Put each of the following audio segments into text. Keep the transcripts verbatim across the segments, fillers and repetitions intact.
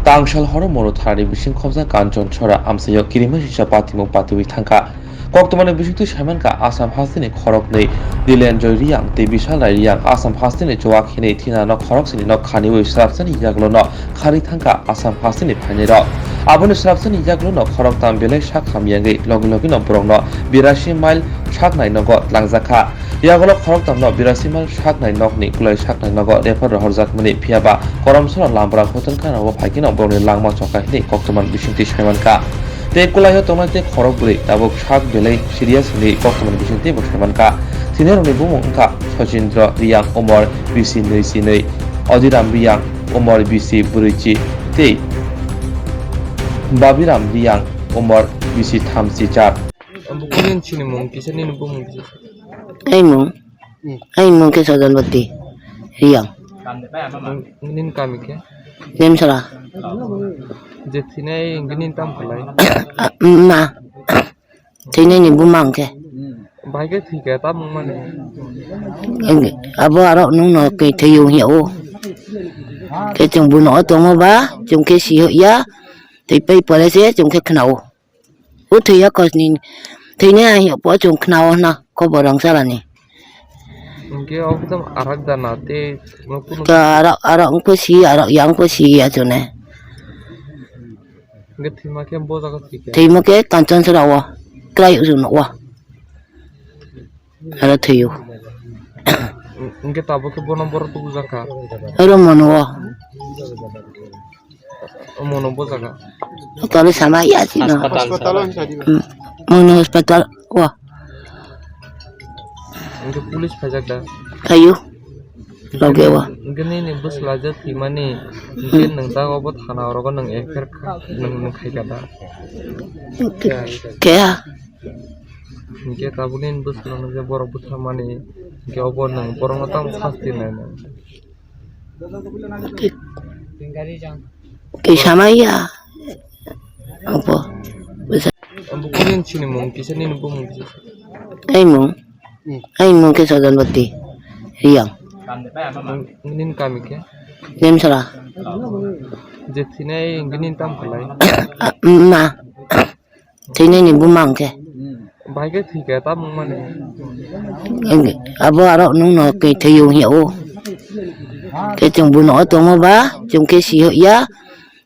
Tangsal horo Moro tharani bising khobjak Kanchon Sora amchaio kirima sisa patimung patiwi thangkha. Koktwmani bisingtwi saimankha Assam hasteni khoroknwi Dilenjoy Riyang tei Bishal Rai Riyang Assam hasteni chuwak hinwi thinano khoroksani nok khaniwi swrapsani yagulono kharwi thangkha Assam hasteni phainairok. Aboni swrapsani yagulono khoroktam belai sak hamyangwi logi logino borokno birasi mile saknai nogo tlangjakha. Yagulo khoroktamno birasi mile saknai nokni kulai saknai nogo refer rohorjakmani, phiyaba koromsora lambra hotel kanao phaikeno borokni langma chokha hinwi koktwmani bisingtwi saimankha. Tei kulaio tongnai tei khorok bwrwi tabuk sak belai serious hinwi koktwmani bisingtwi bo saimankha. Thwinairokni bumung wngkha Sachindra Riyang, umor bisi nwi si nwi, Odiram Riyang, umor bisi brwi chi tei Babiram Riyang, umor bisi tham chi char. Bukuni chini mung kisa, nini bumung kisa? Ai mung, ai mung khe Sajanbati Riyang. Nini kami khe? Demsara. Je thinai nini tam khalai? Ma, thinai ni bumang khe. Bai khe thikhe ta mung mani? Abo aro nung no khe thwiyo hiya o. Khe chwng buno o tongo ba, chwng khe si ya, tei pai pore se chwng khe khna o. O thwiya kosni thwinai ang po chwng khna o hwna khobor rang salani. Hwnkhe obo tamo arak jana tei. Ka arak, arak wngkhe si, arak ya wngkhe si ya chwne. Hwnkhe thwima khe bo jaga thwikha? Thwima khe Kanchan sora o, kwlai rwno o. Aro thwiyo. Hwnkhe tabuk khe bono borok tubujakha? Aro mono o. Mono bo jaga? Tole sama ya si no. Hospital. Hmm. Mono hospital o. Hwnkhe police phaijak da? Phaio. Loge o. Hwnkhe nini bwsla je thwimani, hwnkhe nwng ta obo thana orogo nwng F I R kha-, nwng, nwng khaikha da? Khe-, kheya. Hwnkhe tabukni bwskango je borok bwtharmani, hwnkhe obo nwng borokno tamo sasti nainai? Kisa maya. Obo. Bwsa- Obo kuni chini mung kisa, nini bumung kisa? Ai mung. Ai mung khe Sajanbati Riyang. Nini kami khe? Demsara. Je thinai hwnkhe nini tam khalai? Ma. Thwinaini bumang khe. Bahai khe thwikha, tabuk mani. Abo aro nwng no khe thwiyo hiya o. Khe chwng buno o tongo ba, chwng khe si ya,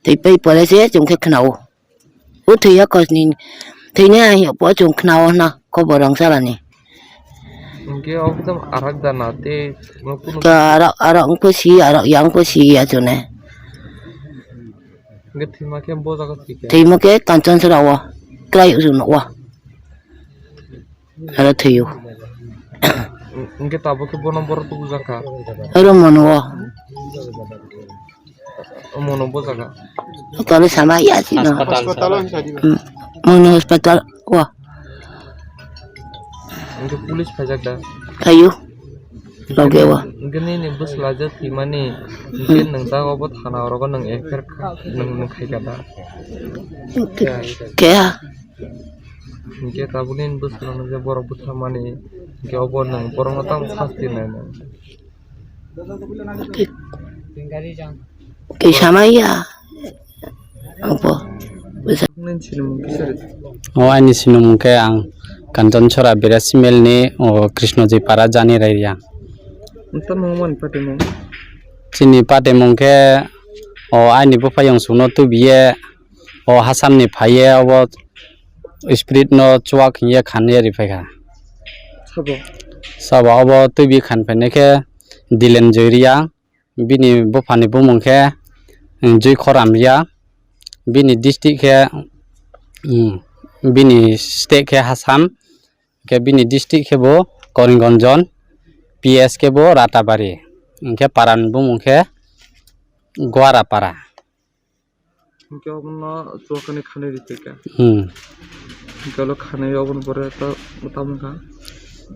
tei pai pore se chwng khe khna o. O thwiya kosni, thwinai ang hiya po chwng khna o hwna khobor rang salani. Hwnkhe obo tamo arak jana tei. Ka arak, arak wngkhe si, arak ya wngkhe si ya chwne. Hwnkhe thwima khe bo jaga thwikha? Thwima khe Kanchan sora o, kwlai rwno o. Aro thwiyo. Hwnkhe tabuk khe bono borok tubujakha? Aro mono o. Mono bo jaga? Tole sama ya si no. Hospital. Hospital o hinsa di. Hmm. Mono hospital o. Hwnkhe police phaijak da? Phaio. Loge o. Hwnkhe nini bwsla je thwimani, hwnkhe nwng ta obo thana orogo nwng F I R kha-, nwng, nwng khaikha da? Khe-, kheya. Hwnkhe tabuk nini bwskango je borok bwtharmani, hwnkhe obo nwng borokno tamo sasti nainai? Kisa maya. Obo. Nini sinimung kisa ri? O, ani sinimung khe ang Kanton Sora Birasimel ni, o, Krishnojoi Para Jani Rairia. Nta mung mani patimung? Chini patimung khe, o, ani buphaiyung sukno tubiye, o, Assam ni phaiye, obo spirit no chuwak hiye khan ye ri phaikha. Sabo? Sabo obo twibi khan phainai khe Dilen Joiria, bini buphani bumung khe, mm, Joikhoram Ria, bini district khe, mm, bini state khe Assam, khe bini district khe bo Karimganj, P S khe bo Ratabari, hwnkhe parani bumung khe Guarapara. Hwnkhe obono chuwak kani khanwi rwphaikha. Hmm. Hwnkhe olo khanwi oboni pore ta-, tamo wngkha?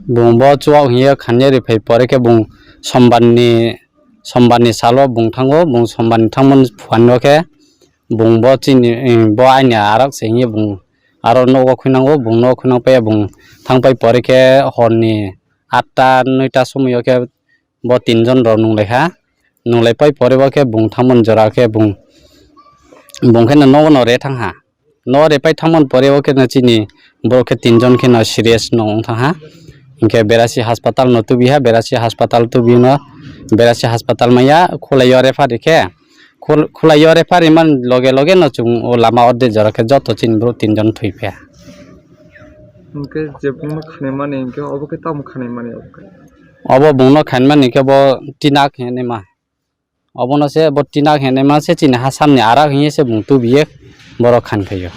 Bung bo chuwak hiye khanwi rwphai pore khe bung sombarni, sombarni salo bung thango, bung sombarni thangmani phuarno khe bung bo chini, bo aini arak se hiye bung aro nogo khunango, bung nogo khunang paiya bung thangpai pore khe horni atta noita somoio khe bo tinjon rok nunglaikha. Nunglaipai pore bo khe bung thangmani jora khe bung Bung khe no nogo no re thang ha. No re pai thangmani pore o khe no chini borok khe tinjon khe no serious no wng thang ha. Hinkhe Berasi hospital no tubi ha, Berasi hospital tubi no, Berasi hospital maya Khulai o refer ri khe, Khul-, Khulai o refer ri man loge loge no chwng o lama o de jora khe joto chini borok tinjon thwi pha. Hinkhe je bungno khanimani hinkhe obo khe tamo khanimani obo khe? Obo bungno khanimani hinkhe bo tinak hinwi ma. Obono se bo tinak hinwi ma se chini ha samni arak hinwi se bung tubiye borok khan phaio.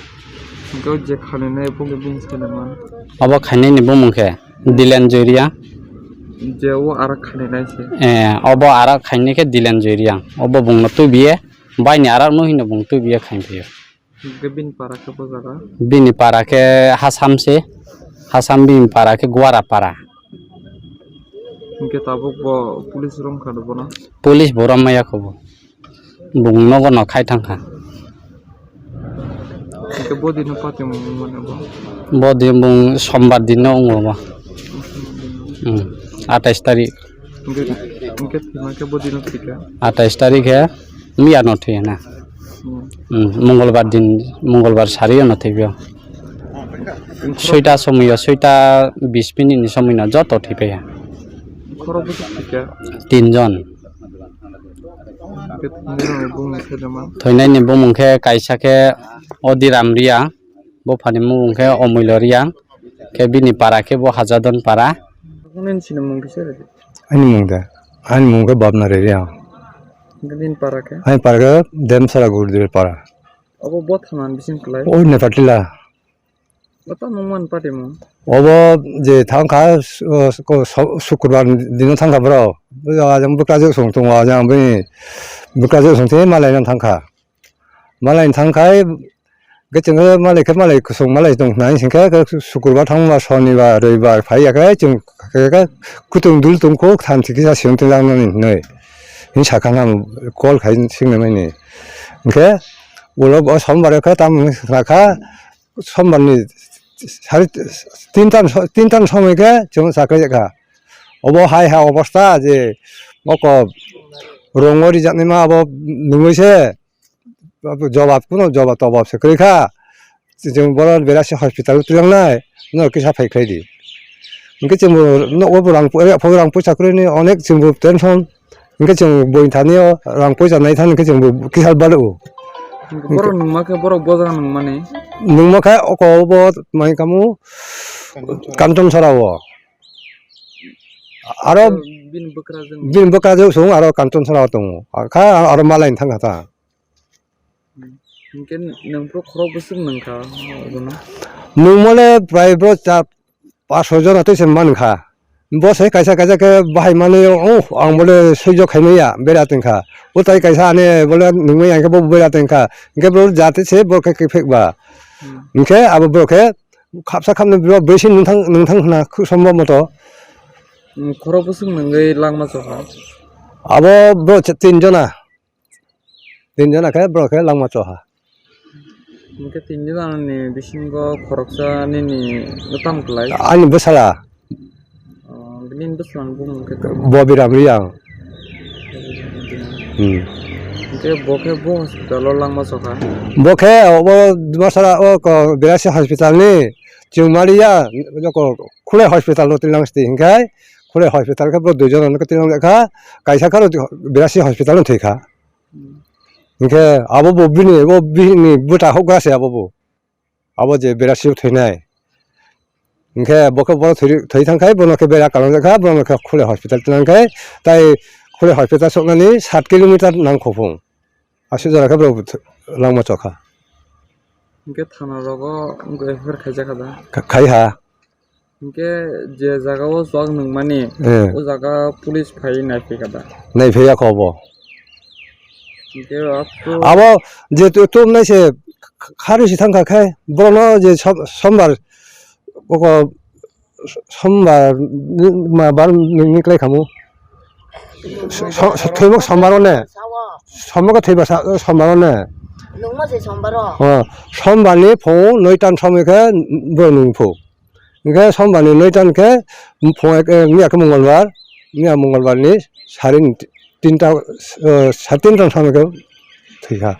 Hinkhe je khaninai bungni bini sailaimani. Obo khainani bumung khe Dilen Joy Reang. Je o arak khaninai se. Eh, obo arak khainai khe Dilen Joy Reang. Obo bungno tubiye baini arak no hino bung tubiye khain phaio. Hinkhe bini para khe bo jaga? Bini para khe Hasam se, Hasam bini para khe Guara para. Hinkhe tabuk bo police rom kha do bono? Police bo rom maya kho bo. Bung nogo no khai thang kha. Hinkhe bo dino patimung mane bo? Bo din bung Sombar din no wngo bo. Hmm. Atais tarik. Hinkhe, hinkhe thwima khe bo dino thwikha? Atais tarik he miya no thwi na. Hmm. Hmm, Mongolbar din, Mongolbar sari no thwibio. Soita somoi o, soita bis minute ni somoi no joto thwi paiya. Khorok bwswk thwikha? Tinjon. Hinkhe thwinai rokni bumung khe dama? Thwinai ni bumung khe kaisa khe Odiram Reang, buphani bumung khe Omuilo Reang, khe bini para khe bo Hajadon para. Nini sinimung kisa rwdi. Ani mung de, ani mung khe Babna Reang. Hinkhe nini para khe? Ani para khe Demsara Gurdir para. Obo bo thana ni bising kwlai? O Nepatila. Bo tamo man party mo? Obo je thang kha, o, ko, so-, Sukurbar dino thang kha bro. Bo ajang bwkrajwk song tongo, ajang bini bwkrajwk song tei malai no thang kha. Malai thang khai, khe chwng khe malai khe malai kwchwng malai tong khnai, hwnkhe khe Sukurbar thangma, Sonibar, Roibar phai ya khe chwng khe, khe kutung dul tong kho, thanti kisa siyong twi langnani hinwi. Hini sakha nang call khai swngna mani. Hwnkhe ulo bo Sombar khe tamo wngkha, Sombar ni sari tinta, tinta ni somoi khe chwng sakha. Obo hai ha obosta je moko rongo rijaknai ma abo nungwi se. Jobab kuno jobab tobab se kwrwi kha. Chwng bono Berasi hospital o twlangnai, no kisa phai khlai di. Hwnkhe chwngbo nogo bo rang, rang poisa kwrwini onek chwngbo tension. Hwnkhe chwng boin thani o rang poisa nai thani hwnkhe chwngbo kisa balo. Borok nungma khe borok boja nungmani. Nungma khe oko bo mai kamu Kanton Sara o. Aro bini bwkrajwk, bini bwkrajwk song aro Kanton Sara o tongo. Kha aro malai thang kha ta. Hinkhe nwng phuru khorok bwswk nwng kha bono? Nwng mole prai bro cha, paanch soi jona twi se man kha. Bo se kaisa kaisa khe bahai mani, oh, ang bole soi jo khai maya bera tong kha. O tai kaisa ani bole nungmai ang khe bo bera tong kha. Hinkhe bro jati se bo khe kiphek ba. Hmm. Hinkhe abo bro khe khapsa khapni bro bisi nwng thang, nwng thang hwna khuk sombo moto. Hmm, khorok bwswk nwngwi langma chokha? Abo bro cha-, tin jona. Tin jona khe borok khe langma choha. Hinkhe tin jona ni bisingo khoroksa nini tamo kwlai? Ani bwsala. Oh, nini bwsala ni bumung khe tamo? Bobiram Reang. Hmm. Hinkhe bo khe bo hospital o langma chokha? Bo khe obo bwsala o ko Berasi hospital ni chwng maliya, joko Khulai hospital o twi lang sidi hinkhe Khulai hospital khe bo dui jona no twi lang kha, kaisa khe Berasi hospital o thwi kha. Hinkhe abo bo bini, bo bini bwta hokgra se abo bo. Abo je Berasi o thwinai. Hinkhe bo khe bono thwi, thwi thang khai bono khe bera kalang jak kha, bono khe Khulai hospital twi lang khai, tai Khulai hospital soknani sat kilometer nang khophung. Aswk jora khe borok langma chokha. Hinkhe thana rogo wngkha F I R khaijak kha da? Kha-, khai ha. Hinkhe je jaga o chwk nwngmani, eh, o jaga police phai naiphai kha da? Naiphai ya kho bo. Hinkhe abo je tu-, tumnai se kh-, kharwi se thang kha khe borokno je sob-, sombar oko sombar ni ma bar ni, ni klai khamu. So-, so-, thwimuk sombar o ne. Sombar khe thwiba sa-, sombar o ne. Nungma se sombar o. Oh, sombar ni phung noi tan somoi khe borok nung phu. Hinkhe sombar ni noi tan khe phung ek, eh, miya khe mongolbar, miya mongolbar ni sari ni tinta, eh, sari tinta somoi khe thwi kha.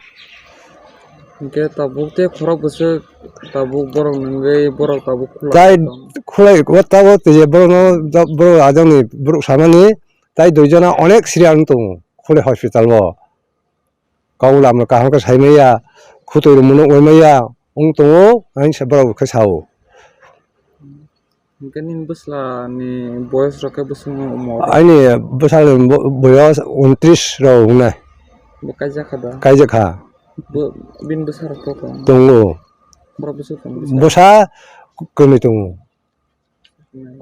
Hwnkhe tabuk tei khorok bwswk tabuk borok nungwi borok tabuk khulai. Tai tong. Khulai o tabuk tei borokno borok ajani borok samani tai duijona onek siriya wng tongo khulai hospital o. Kok lama kaham khe sai maya, khutui rok munukwai maya wng tongo, ang se borok khe sao. Hwnkhe nini bwsla ni boyos rok khe bwswk wng omo? Aini bwsla ni bo-, boyos untris rok wngnai. Bo kaijak kha da? Kaijak kha. Bo, bini bwsa rok to tong? Tongo. Khorok bwswk tong bwsa? Bwsa kwnwi tongo. Hmm.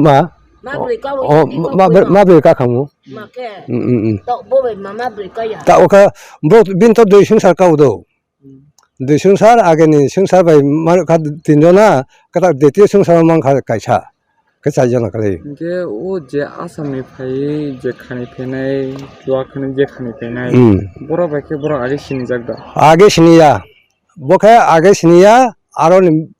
Ma? Ma bwrwi kau, oh, ma, ma bwrwi kakhamu. Ma khe. Mm, mm, mm. Tok bo bai ma, ma bwrwi kaya. Ta okha, bo bin to dui sungsar kau do. Hmm. Dui sungsar, ageni sungsar bai ma kha tin jona, kata deti sungsar man kha kaisa. Khe char jona kali. Hwnkhe o je Assam ni phai, je khani phainai, duakhani je khani phainai, hmm, borok bai khe borok age sinijak da? Age siniya. Bo khe age siniya, aroni,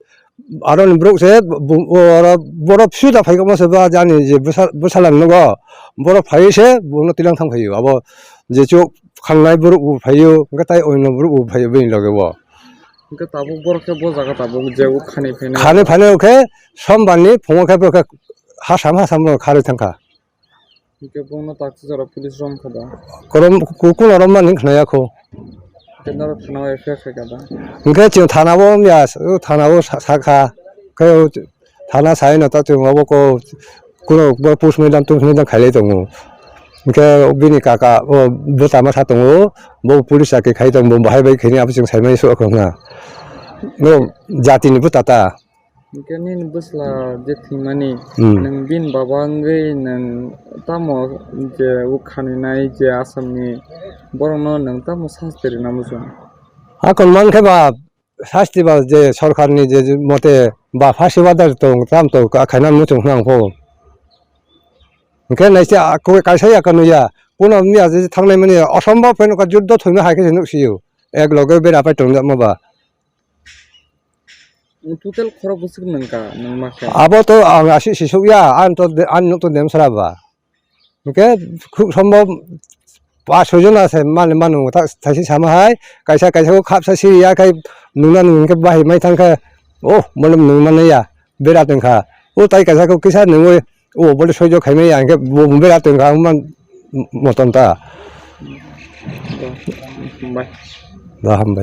aroni borok se bo, bo, oro borok phiuta phai khe omo se ba jani je bwsa, bwsala nogo, borok phai se bono tilang thang phaio. Abo je chuk khangnai borok bo phaio, hwnkhe tai oino borok bo phaio bini loge bo. Hwnkhe tabuk borok khe bo jaga tabuk je o khani phainai. Khani phainai o khe sombar ni phungo khe borok khe hasam hasam borok kharwi thangkha. Hwnkhe bono taksa jora police rom kha da? Korom, ku-, kuno rom mani khnaya kho. Hwnkhe norok thana o F I R khaikha da? Hwnkhe chwng thana o wngya, o thana o sa-, sakha. Khe o thana sai no ta chwng obo ko kuno bo post mortem, post mortem khailai tongo. Hwnkhe bini kaka o bwtama sa tongo, bo police chakri khai tongo, bo bahai bai khaini abo chwng saimani sukhwng na. No jatini bwta ta. Hwnkhe nini bwsla je thwimani, hmm, nwng bini baba wngwi nwng tamo je o khaninai je Assamni borokno nwng tamo sasti rwna muchung? Hakon mankhe ba sasti ba je sorkarni je mote ba phaisi order tong tam tong khaina muchung hwnang pho. Hwnkhe naisi kaisa ya kanu ya, kuno miya je thangnai mani osombhob pheno ka juddo thwima hai khe se nuksio, ek loge bera pai tongjakma ba. Total khorok bwswk nungkha, nungma khe? Abo to ang asi sisuk ya, ang to de-, ang nuk to dem sara ba. Hwnkhe khub sombhob pas soi jona se mani manu ta thaisi sama hai, kaisa kaisa kho khapsa siri ya khai nungna nung hwnkhe bahai mai thang khe, oh, mole nung mani ya, bera tong kha. O tai kaisa kho kisa nungwi, o bole soi jo khai mai ya hwnkhe bo bera tong kha, man motom ta. Hambai. Da hambai.